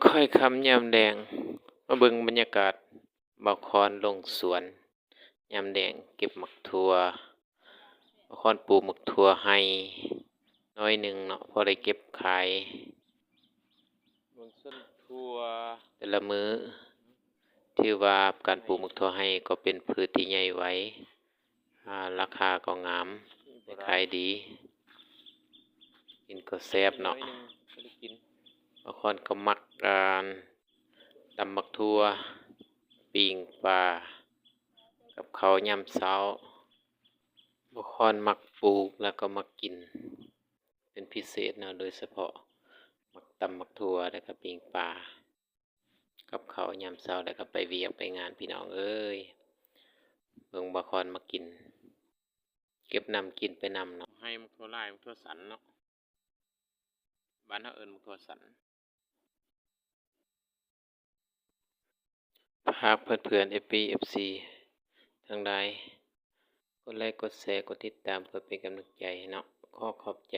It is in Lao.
ຄ່ອຍຄ່ຳຍາມແລງ ມາເບິ່ງບັນຍາກາດບ່າວຄອນລົງສວນ ຍາມແລງເກັບໝາກຖົ່ວ. ບ່າວຄອນປູກໝາກຖົ່ວໄຮ່ໜ້ອຍໜຶ່ງເນາະ ພໍໄດ້ເກັບຂາຍ. ເບິ່ງສວນຖົ່ວແຕ່ລະມື້ ຖືວ່າການປູກໝາກຖົ່ວໄຮ່ກໍເປັນພືດທີ່ໃຫຍ່ໄວ. ອາ ລາຄາກໍງາມ ໄດ້ຂາຍດີ ກິນກໍແຊບເນາະ. ບ່າວຄອນກໍມັກ ອາ ຕຳໝາກຖົ່ວ ປີ້ງປາ ກັບເຂົ້າຍາມເຊົ້າ. ບ່າວຄອນມັກປູກ ແລ້ວກໍມັກກິນເປັນພິເສດເນາະ ໂດຍສະເພາະມັກຕຳໝາກຖົ່ວ ແລ້ວກໍປີ້ງປາ ກັບເຂົ້າຍາມເຊົ້າ ແລ້ວກໍໄປວຽກໄປງານ ພີ່ນ້ອງເອີຍ. ເບິ່ງບ່າວຄອນມາກິນ ເກັບນຳກິນໄປນຳເນາະ. ໄຮ່ໝາກຖົ່ວລາຍ ໝາກຖົ່ວສັນເນາະ ບ້ານເຮົາເອີ້ນໝາກຖົ່ວສັນ. ຝາກເພື່ອນໆ ເອັຟຊີ ເອັຟຊີ ທັງຫຼາຍ ກົດໄລ ກົດແຊ ກົດຕິດຕາມ ເພື່ອເປັນກຳລັງໃຈໃຫ້ເນາະ. ຂໍຂອບໃຈ.